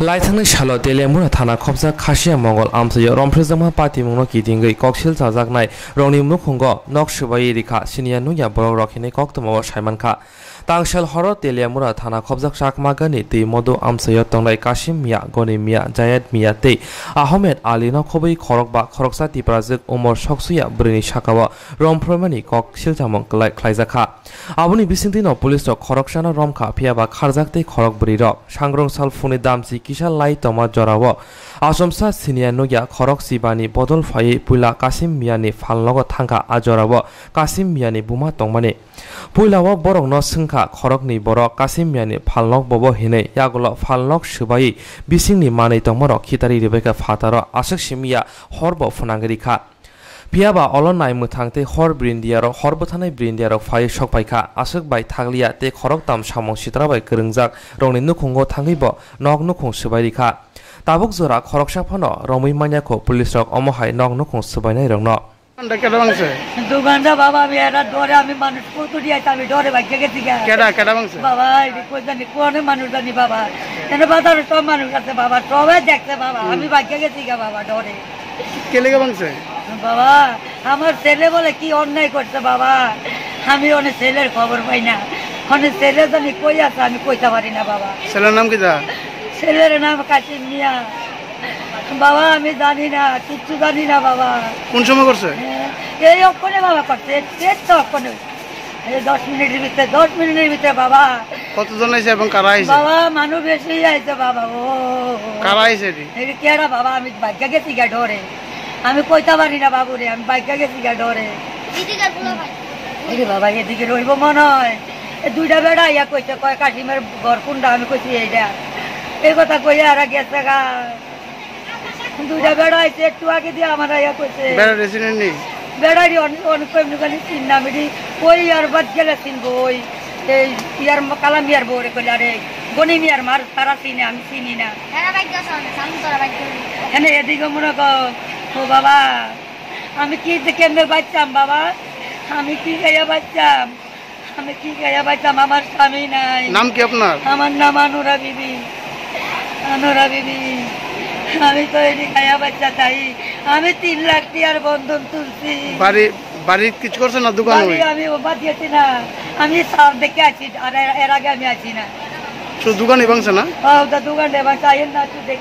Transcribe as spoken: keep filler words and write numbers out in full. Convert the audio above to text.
Laithangni salo Teliamura thana khopjak Khasiya Mongol amchaio romphrejakma patimungno kitingwi koksil chajaknai rokni mukhungo nok swbaiwi rikha siniya nungya borok rok hinwi koktwmao saimankha. Tangsel horo Teliamura thana khopjak Chakmagani twi Modu amchaio tongnai Kasim Miya, Goni Miya, Jayed Miya tei Ahmed Ali no khobwi khorokba khoroksa Tiprajwk umor soksuya bwrwini sakao romphroimani kok silchamung kwlai khlaijakha. Aboni bisingtwino police rok khoroksano romkha, phiyaba kharjak tei khorok bwrwi rok sangrong sal phungni damchi kisa lai tongma jorao achomsa siniya nukya khorok chibani bodol phaiwi puila Kasim Miyani phalnogo thangkha. A jorao Kasim Miyani buma tongmani. Puilao borokno swngkha khoroknwi borok Kasim Miyani phalnok bobo hinwi, yagulo phalnok swbaiwi bisingni manwi tongmarok khitarwi ribaikha phataro aswk simiya horbo phwnangwi rikha. Phiyaba olo nai mwthang tei hor brindiyarok, hor bwthanai brindiyarok phaiwi sokpaikha, aswk bai thakliya tei khoroktam samung sitra bai kwrwngjak rokni nukhungo thangwibo nok nukhung swbai rikha. Tabuk jora khoroksa phano romwi manya kho police rok omo hai nok nukhung swbainairokno. দোকানটা কেটা ভাঙছে? দোকানটা বাবা, আমি এরা ডরে, আমি মানুষ কত দিয়ে আছে, আমি ডরে ভাগিয়া গেছি গা। কেটা, কেটা ভাঙছে? বাবা, এটা কই জানি, কোন মানুষ জানি বাবা। এনে বাজারে সব মানুষ আছে বাবা, সবাই দেখছে বাবা, হুম। আমি ভাগিয়া গেছি গা বাবা, ডরে। কে লেগে ভাঙছে? বাবা, আমার ছেলে বলে কি অন্যায় করছে বাবা, আমি অনেক ছেলের খবর পাই না, অনেক ছেলে জানি কই আছে, আমি কইতে পারি না বাবা। ছেলের নাম কি তা? ছেলের নাম কাশিম মিয়া। বাবা, আমি জানি না, কিচ্ছু জানি না বাবা। কোন সময় করছে? হ্যাঁ, এই অক্ষণে বাবা করছে, এই তো অক্ষণে। এই দশ মিনিটের ভিতরে, দশ মিনিটের ভিতরে বাবা। কতজন আইছে এবং কারা আইছে? বাবা, মানুষ বেশি আইছে বাবা, ও। কারা আইছে এটি? এই কেডা বাবা, আমি ভাগিয়া গেছি গা ডরে। আমি কইতে পারি না বাবুরে, আমি ভাগিয়া গেছি গা ডরে। এদিকে আর বলো ভাই। এই রে বাবা, এদিকে রইব মনে হয়। এই দুইটা বেড়া ইয়া কইছে, কয় কাশিমের ঘর কোনটা? আমি কইছি এইটা। এই কথা কইয়া এরা গেছে গা। দুইটা বেড়া আইছে, একটু আগে দিয়ে আমার ইয়া কইছে। বেড়া রেসিডেন্ট নেই? বেড়ারি অন-, অনেক কম দোকানে চিন না, আমি ওই আর বাদ গেলে চিনবো, ওই এই ইয়ার ম-, কালা মিয়ার বউরে কইলে, আরে গনি মিয়ার মার তারা চিনে, আমি চিনি না। এরা বাইক গেছে অনেক, আমি তোরা বাইক গেলি। এনে এদিকে মনে কর, ও বাবা, আমি কি যে কেমনে বাঁচতাম বাবা, আমি কি খাইয়া বাঁচতাম? আমি কি খাইয়া বাঁচতাম? আমার স্বামী নাই। নাম কি আপনার? আমার নাম আনোরা বিবি। আনোরা বিবি, আমি তো এটি খাইয়া বাঁচা তাই। আমি তিন লাখ টিয়ার বন্ধন তুলছি। বাড়ি, বাড়ি কিছু করছে না দোকান? বাড়ি ওই? আমি ও বাদ দিয়েছি না। আমি সার দেখে আছি, আর এর, এর আগে আমি আছি না। শুধু দোকানই ভাঙছে না? ও, তো দোকানে ভাঙছে, আইন না, তুই দেখে।